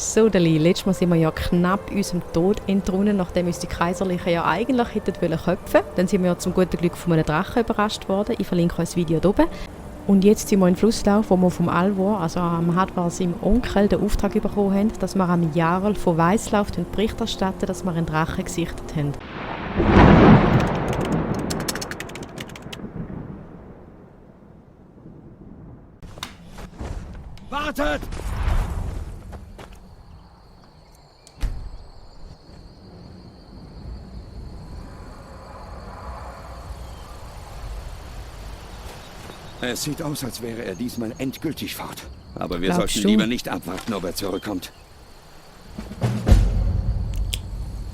So, Dali, letztes Mal sind wir ja knapp unserem Tod entronnen, nachdem uns die Kaiserlichen ja eigentlich hätten köpfen. Dann sind wir ja zum guten Glück von einem Drachen überrascht worden. Ich verlinke euch das Video hier oben. Und jetzt sind wir im Flusslauf, wo wir vom Alvor, also am Hadvar seinem Onkel, den Auftrag bekommen haben, dass wir am Jarl von Weißlauf Bericht erstatten, dass wir einen Drachen gesichtet haben. Wartet! Es sieht aus, als wäre er diesmal endgültig fort. Aber wir sollten lieber nicht abwarten, ob er zurückkommt.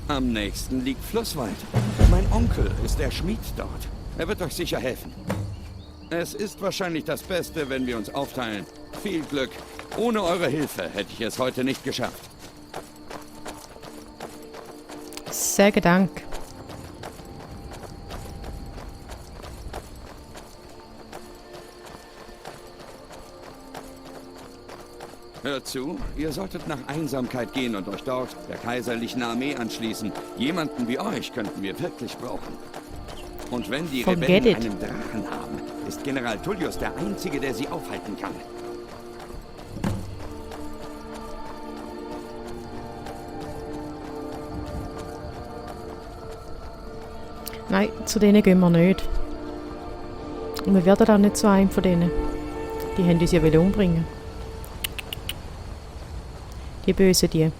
Am nächsten liegt Flusswald. Mein Onkel ist der Schmied dort. Er wird euch sicher helfen. Es ist wahrscheinlich das Beste, wenn wir uns aufteilen. Viel Glück. Ohne eure Hilfe hätte ich es heute nicht geschafft. Sehr Dank. Hört zu, ihr solltet nach Einsamkeit gehen und euch dort der kaiserlichen Armee anschließen. Jemanden wie euch könnten wir wirklich brauchen. Und wenn die Rebellen einen Drachen haben, ist General Tullius der Einzige, der sie aufhalten kann. Nein, zu denen gehen wir nicht. Und wir werden auch nicht zu einem von denen. Die haben uns ja umbringen. Die Bösen, die.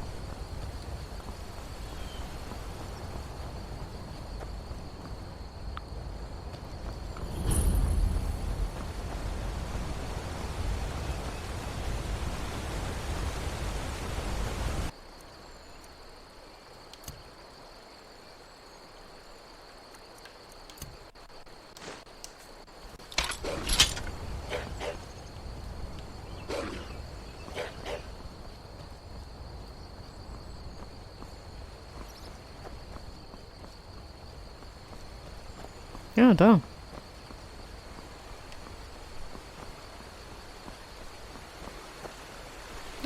Ja, da.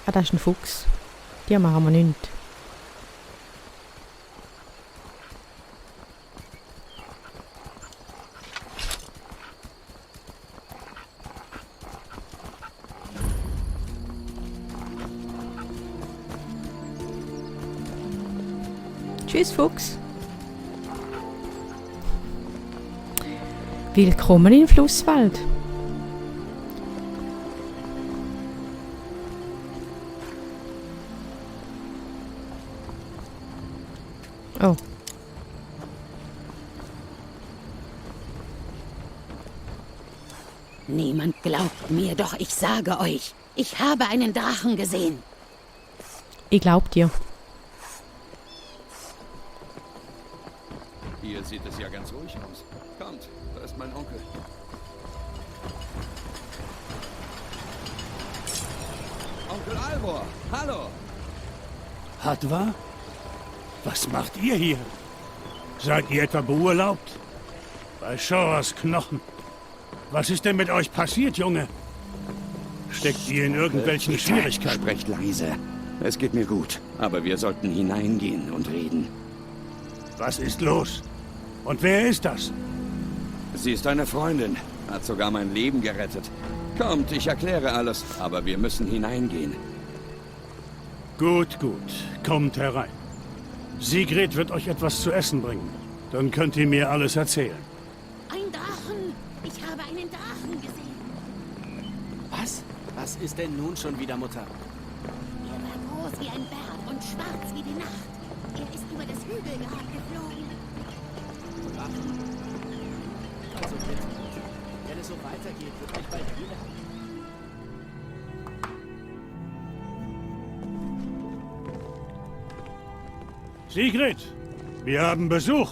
Ah, das ist ein Fuchs. Die machen wir nicht. Tschüss, Fuchs. Willkommen im Flusswald. Oh. Niemand glaubt mir, doch ich sage euch, ich habe einen Drachen gesehen. Ich glaub dir. Hier sieht es ja ganz ruhig aus. Kommt, da ist mein Onkel. Onkel Alvor, hallo! Hadvar? Was macht ihr hier? Seid ihr etwa beurlaubt? Bei Shoras Knochen. Was ist denn mit euch passiert, Junge? Steckt ihr in irgendwelchen Schwierigkeiten? Sprecht leise. Es geht mir gut, aber wir sollten hineingehen und reden. Was ist los? Und wer ist das? Sie ist eine Freundin, hat sogar mein Leben gerettet. Kommt, ich erkläre alles, aber wir müssen hineingehen. Gut, gut. Kommt herein. Sigrid wird euch etwas zu essen bringen. Dann könnt ihr mir alles erzählen. Ein Drachen! Ich habe einen Drachen gesehen. Was? Was ist denn nun schon wieder, Mutter? Er war groß wie ein Berg und schwarz wie die Nacht. Er ist über das Hügelgrab geflogen. Drachen? Also bitte. Wenn es so weitergeht, wird mich bald wieder. Sigrid, wir haben Besuch.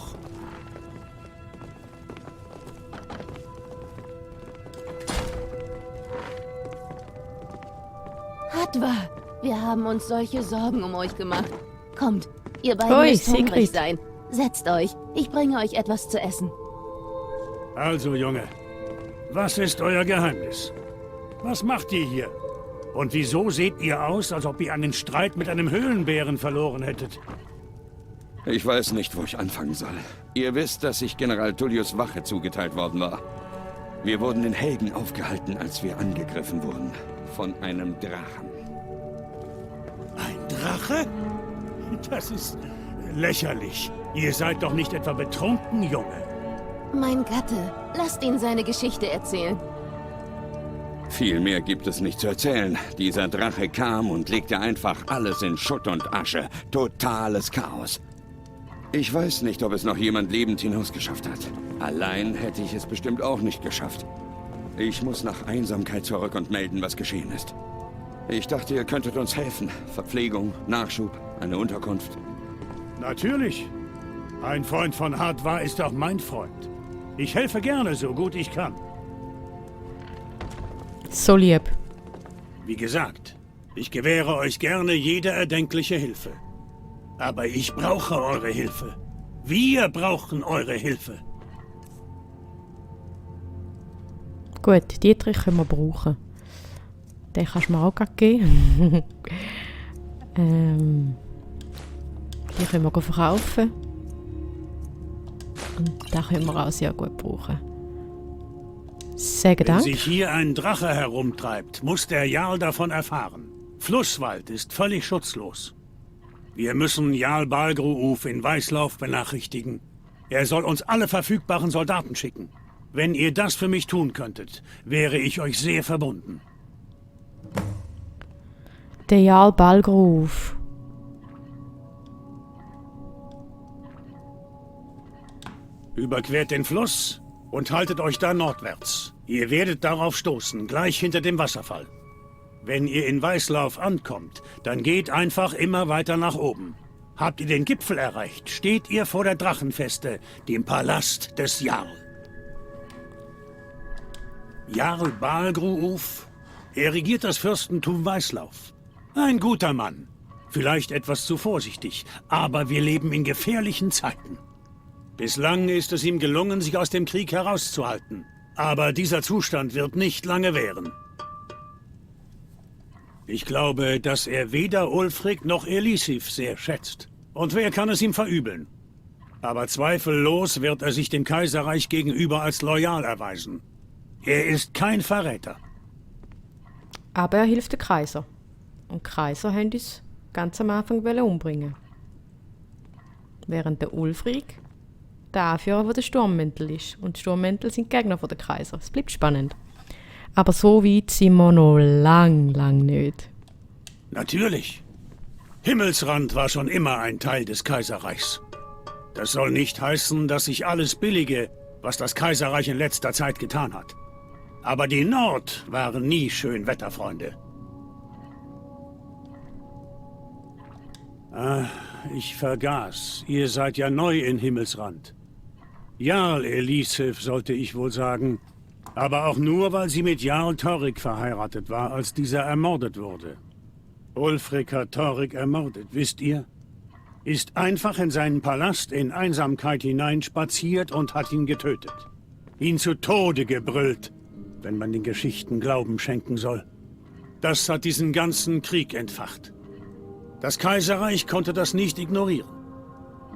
Hadvar, wir haben uns solche Sorgen um euch gemacht. Kommt, ihr beiden müsst hungrig sein. Setzt euch, ich bringe euch etwas zu essen. Also, Junge, was ist euer Geheimnis? Was macht ihr hier? Und wieso seht ihr aus, als ob ihr einen Streit mit einem Höhlenbären verloren hättet? Ich weiß nicht, wo ich anfangen soll. Ihr wisst, dass ich General Tullius Wache zugeteilt worden war. Wir wurden in Helgen aufgehalten, als wir angegriffen wurden. Von einem Drachen. Ein Drache? Das ist lächerlich. Ihr seid doch nicht etwa betrunken, Junge. Mein Gatte, lasst ihn seine Geschichte erzählen. Viel mehr gibt es nicht zu erzählen. Dieser Drache kam und legte einfach alles in Schutt und Asche. Totales Chaos. Ich weiß nicht, ob es noch jemand lebend hinausgeschafft hat. Allein hätte ich es bestimmt auch nicht geschafft. Ich muss nach Einsamkeit zurück und melden, was geschehen ist. Ich dachte, ihr könntet uns helfen. Verpflegung, Nachschub, eine Unterkunft. Natürlich. Ein Freund von Hadvar ist auch mein Freund. Ich helfe gerne, so gut ich kann. So lieb. Wie gesagt, ich gewähre euch gerne jede erdenkliche Hilfe. Aber ich brauche eure Hilfe. Wir brauchen eure Hilfe. Gut, Dietrich können wir brauchen. Den kannst du mir auch gleich geben. Die können wir verkaufen. Und den können wir auch sehr gut brauchen. Sage Wenn Dank. sich hier ein Drache herumtreibt, muss der Jarl davon erfahren. Flusswald ist völlig schutzlos. Wir müssen Jarl Balgruuf in Weißlauf benachrichtigen. Er soll uns alle verfügbaren Soldaten schicken. Wenn ihr das für mich tun könntet, wäre ich euch sehr verbunden. Der Jarl Balgruuf. Überquert den Fluss und haltet euch da nordwärts. Ihr werdet darauf stoßen, gleich hinter dem Wasserfall. Wenn ihr in Weißlauf ankommt, dann geht einfach immer weiter nach oben. Habt ihr den Gipfel erreicht, steht ihr vor der Drachenfeste, dem Palast des Jarl. Jarl Balgruuf, er regiert das Fürstentum Weißlauf. Ein guter Mann, vielleicht etwas zu vorsichtig, aber wir leben in gefährlichen Zeiten. Bislang ist es ihm gelungen, sich aus dem Krieg herauszuhalten. Aber dieser Zustand wird nicht lange währen. Ich glaube, dass er weder Ulfric noch Elisif sehr schätzt. Und wer kann es ihm verübeln? Aber zweifellos wird er sich dem Kaiserreich gegenüber als loyal erweisen. Er ist kein Verräter. Aber er hilft dem Kaiser. Und die Kaiser haben uns ganz am Anfang umbringen. Während der Ulfric der Anführer, der der Sturmmäntel ist. Und die Sturmmäntel sind Gegner von der Kaiser. Es bleibt spannend. Aber so weit sind wir noch lang nicht. Natürlich. Himmelsrand war schon immer ein Teil des Kaiserreichs. Das soll nicht heißen, dass ich alles billige, was das Kaiserreich in letzter Zeit getan hat. Aber die Nord waren nie Schönwetterfreunde. Ich vergaß. Ihr seid ja neu in Himmelsrand. Jarl Elisif, sollte ich wohl sagen. Aber auch nur, weil sie mit Jarl Torrik verheiratet war, als dieser ermordet wurde. Ulfric hat Torrik ermordet, wisst ihr? Ist einfach in seinen Palast in Einsamkeit hineinspaziert und hat ihn getötet. Ihn zu Tode gebrüllt, wenn man den Geschichten Glauben schenken soll. Das hat diesen ganzen Krieg entfacht. Das Kaiserreich konnte das nicht ignorieren.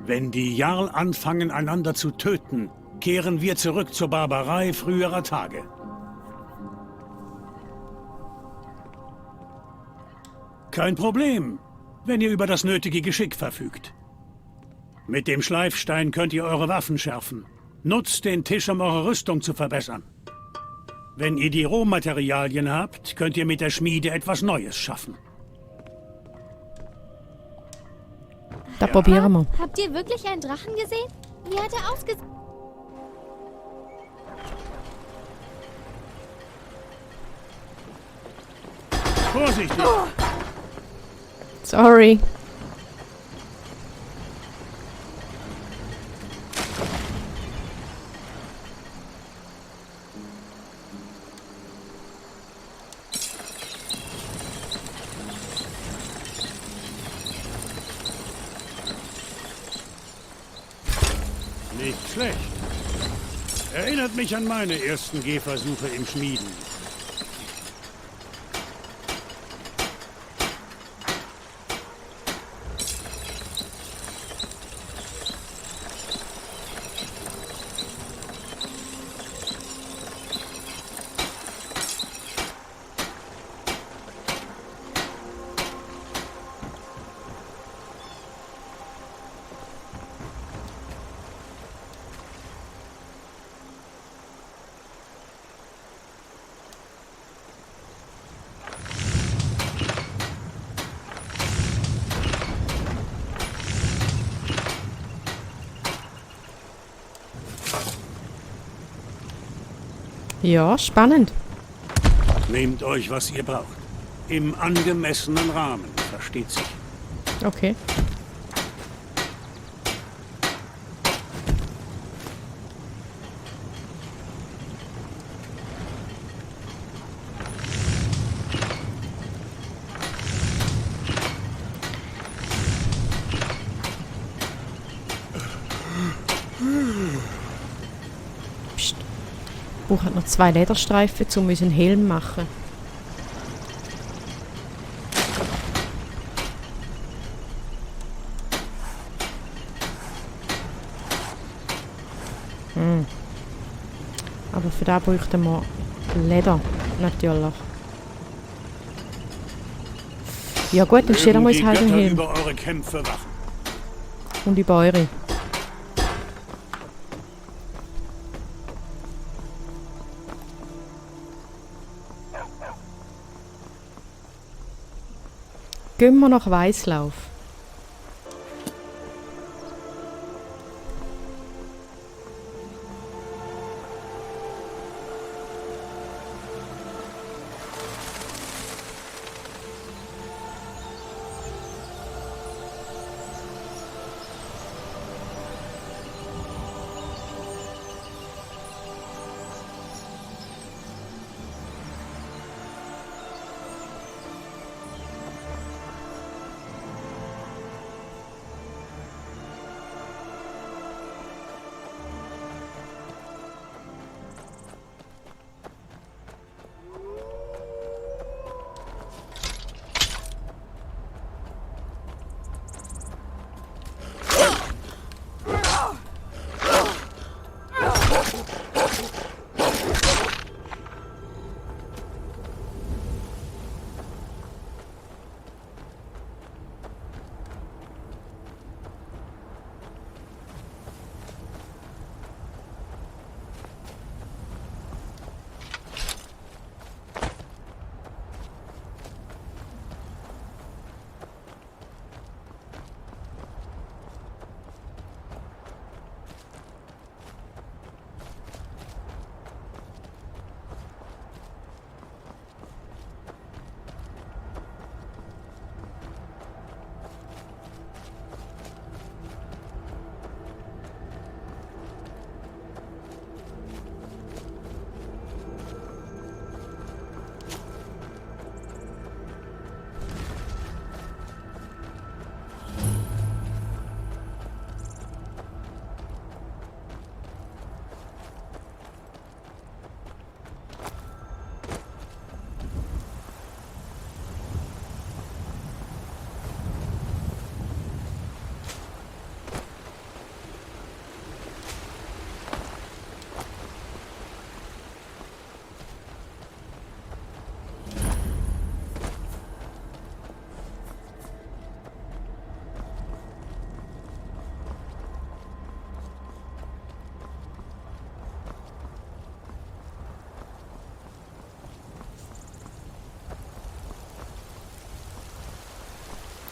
Wenn die Jarl anfangen, einander zu töten, kehren wir zurück zur Barbarei früherer Tage. Kein Problem, wenn ihr über das nötige Geschick verfügt. Mit dem Schleifstein könnt ihr eure Waffen schärfen. Nutzt den Tisch, um eure Rüstung zu verbessern. Wenn ihr die Rohmaterialien habt, könnt ihr mit der Schmiede etwas Neues schaffen. Da probieren wir. Habt ihr wirklich einen Drachen gesehen? Wie hat er ausgesehen? Vorsichtig! Oh. Sorry. Nicht schlecht. Erinnert mich an meine ersten Gehversuche im Schmieden. Ja, spannend. Nehmt euch, was ihr braucht. Im angemessenen Rahmen, versteht sich. Okay. Psst. Buch hat noch 2 Lederstreifen, um unseren Helm zu machen. Aber für das bräuchten wir Leder, natürlich. Ja gut, dann stellen wir uns halt den Helm. Über eure Kämpfe wachen. Und über eure. Gehen wir nach Weißlauf.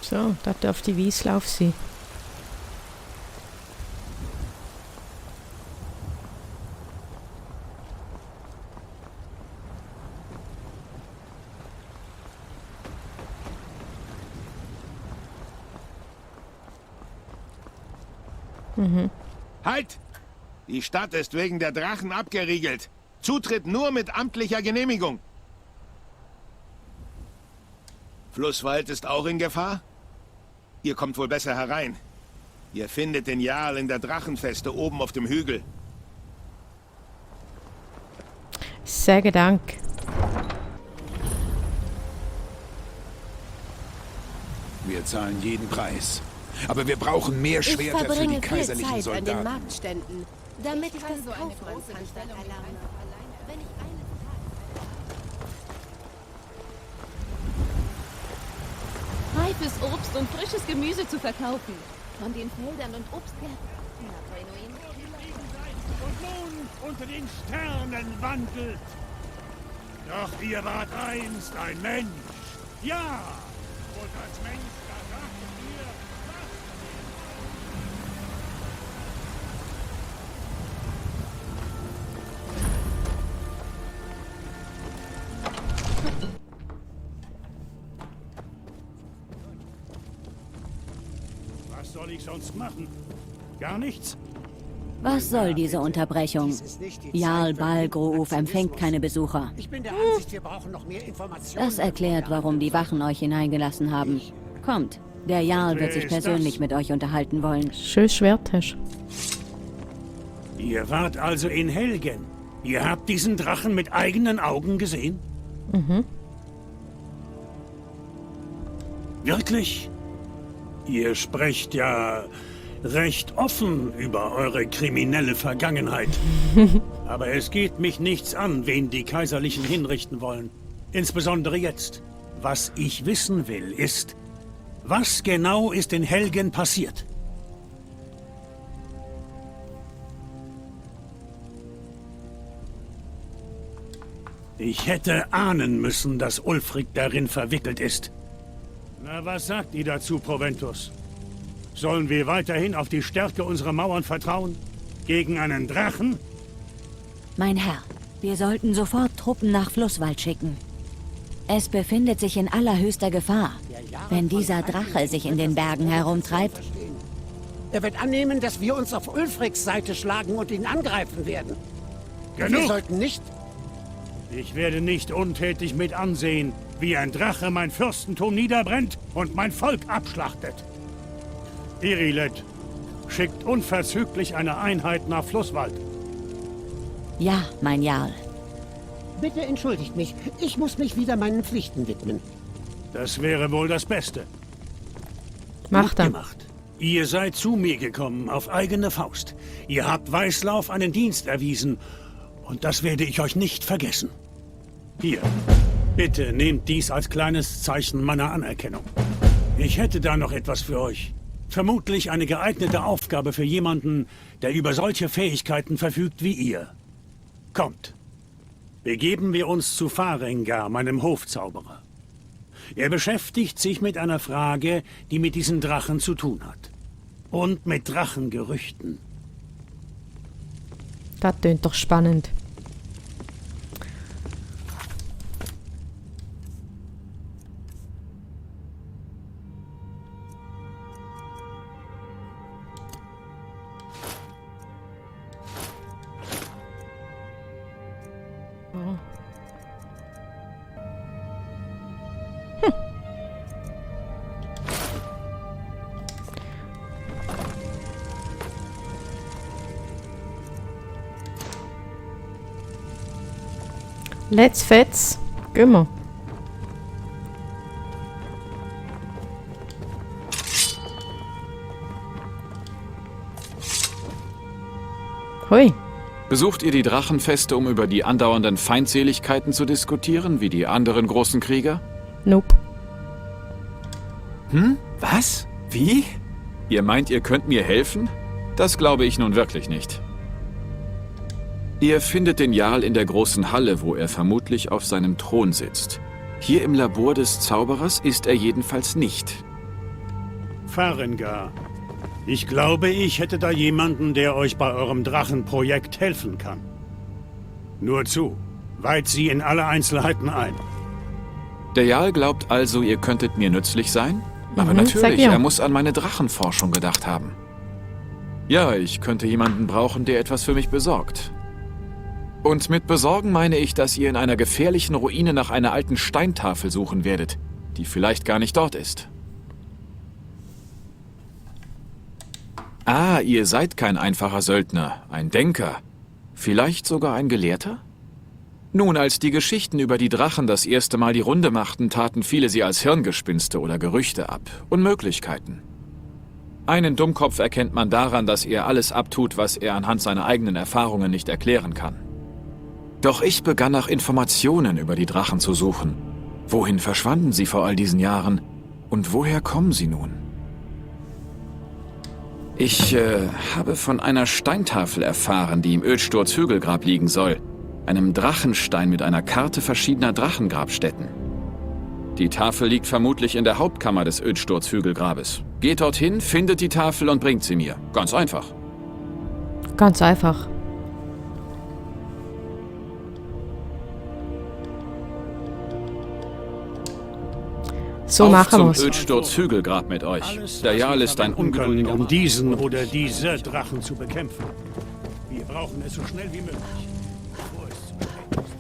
So, das dürfte Weißlauf sein. Halt! Die Stadt ist wegen der Drachen abgeriegelt. Zutritt nur mit amtlicher Genehmigung. Flusswald ist auch in Gefahr? Ihr kommt wohl besser herein. Ihr findet den Jarl in der Drachenfeste oben auf dem Hügel. Sage Dank. Wir zahlen jeden Preis. Aber wir brauchen mehr Schwerter für die kaiserlichen viel Zeit an den Soldaten. Marktständen, damit ich das Kaufmannshandwerk erlerne. Wenn ich reifes Obst und frisches Gemüse zu verkaufen. Von den Feldern und Obstgärten. Und nun unter den Sternen wandelt. Doch ihr wart einst ein Mensch. Ja, und als Mensch da sagtet ihr, Was soll ich sonst machen? Gar nichts? Was soll diese Unterbrechung? Jarl Balgruf empfängt keine Besucher. Ich bin der Ansicht, wir brauchen noch mehr Informationen. Das erklärt, warum die Wachen euch hineingelassen haben. Kommt, der Jarl wird sich persönlich mit euch unterhalten wollen. Schönes Schwert hast. Ihr wart also in Helgen. Ihr habt diesen Drachen mit eigenen Augen gesehen? Mhm. Wirklich? Ihr sprecht ja recht offen über eure kriminelle Vergangenheit. Aber es geht mich nichts an, wen die Kaiserlichen hinrichten wollen. Insbesondere jetzt. Was ich wissen will, ist, was genau ist in Helgen passiert? Ich hätte ahnen müssen, dass Ulfric darin verwickelt ist. Na, was sagt ihr dazu, Proventus? Sollen wir weiterhin auf die Stärke unserer Mauern vertrauen? Gegen einen Drachen? Mein Herr, wir sollten sofort Truppen nach Flusswald schicken. Es befindet sich in allerhöchster Gefahr, wenn dieser Drache sich in den Bergen herumtreibt. Er wird annehmen, dass wir uns auf Ulfrics Seite schlagen und ihn angreifen werden. Genug! Wir sollten nicht... Ich werde nicht untätig mit ansehen, wie ein Drache mein Fürstentum niederbrennt und mein Volk abschlachtet. Irilet, schickt unverzüglich eine Einheit nach Flusswald. Ja, mein Jarl. Bitte entschuldigt mich, ich muss mich wieder meinen Pflichten widmen. Das wäre wohl das Beste. Macht er. Gemacht. Ihr seid zu mir gekommen, auf eigene Faust. Ihr habt Weißlauf einen Dienst erwiesen. Und das werde ich euch nicht vergessen. Hier, bitte nehmt dies als kleines Zeichen meiner Anerkennung. Ich hätte da noch etwas für euch. Vermutlich eine geeignete Aufgabe für jemanden, der über solche Fähigkeiten verfügt wie ihr. Kommt, begeben wir uns zu Farengar, meinem Hofzauberer. Er beschäftigt sich mit einer Frage, die mit diesen Drachen zu tun hat. Und mit Drachengerüchten. Das klingt doch spannend. Let's fetz. Gehen wir. Hui. Besucht ihr die Drachenfeste, um über die andauernden Feindseligkeiten zu diskutieren, wie die anderen großen Krieger? Nope. Was? Wie? Ihr meint, ihr könnt mir helfen? Das glaube ich nun wirklich nicht. Ihr findet den Jarl in der großen Halle, wo er vermutlich auf seinem Thron sitzt. Hier im Labor des Zauberers ist er jedenfalls nicht. Farengar. Ich glaube, ich hätte da jemanden, der euch bei eurem Drachenprojekt helfen kann. Nur zu, weiht sie in alle Einzelheiten ein. Der Jarl glaubt also, ihr könntet mir nützlich sein? Aber sag natürlich, ja. er muss an meine Drachenforschung gedacht haben. Ja, ich könnte jemanden brauchen, der etwas für mich besorgt. Und mit besorgen meine ich, dass ihr in einer gefährlichen Ruine nach einer alten Steintafel suchen werdet, die vielleicht gar nicht dort ist. Ah, ihr seid kein einfacher Söldner, ein Denker. Vielleicht sogar ein Gelehrter? Nun, als die Geschichten über die Drachen das erste Mal die Runde machten, taten viele sie als Hirngespinste oder Gerüchte ab. Unmöglichkeiten. Einen Dummkopf erkennt man daran, dass er alles abtut, was er anhand seiner eigenen Erfahrungen nicht erklären kann. Doch ich begann nach Informationen über die Drachen zu suchen. Wohin verschwanden sie vor all diesen Jahren? Und woher kommen sie nun? Ich habe von einer Steintafel erfahren, die im Ödsturz-Hügelgrab liegen soll. Einem Drachenstein mit einer Karte verschiedener Drachengrabstätten. Die Tafel liegt vermutlich in der Hauptkammer des Ödsturz-Hügelgrabes. Geht dorthin, findet die Tafel und bringt sie mir. Ganz einfach. Ganz einfach. So Auf machen zum wir's. Ödsturz Hügelgrab mit euch. Der Jarl ist ein ungeduldiger um Mann. diesen oder diese Drachen zu bekämpfen. Wir brauchen es so schnell wie möglich. Bevor es zu spät ist.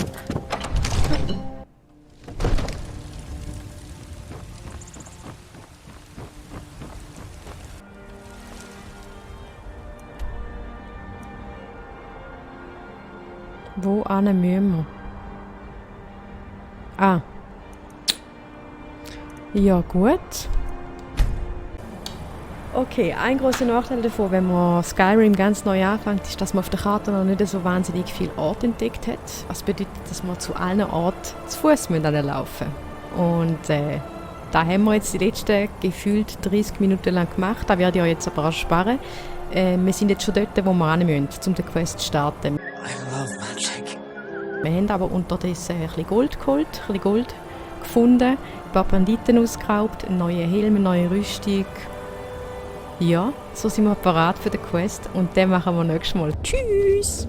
Wo müssen wir? Ah. Ja, gut. Okay, ein großer Nachteil davon, wenn man Skyrim ganz neu anfängt, ist, dass man auf der Karte noch nicht so wahnsinnig viele Orte entdeckt hat. Was bedeutet, dass man zu allen Orten zu Fuß laufen müssen. Und da haben wir jetzt die letzten gefühlt 30 Minuten lang gemacht. Da werde ich euch jetzt aber auch sparen. Wir sind jetzt schon dort, wo wir hin müssen, um den Quest zu starten. Wir haben aber unterdessen ein bisschen Gold geholt, ein bisschen Gold gefunden, ein paar Banditen ausgeraubt, einen neuen Helm, eine neue Rüstung. Ja, so sind wir parat für den Quest und den machen wir nächstes Mal. Tschüss!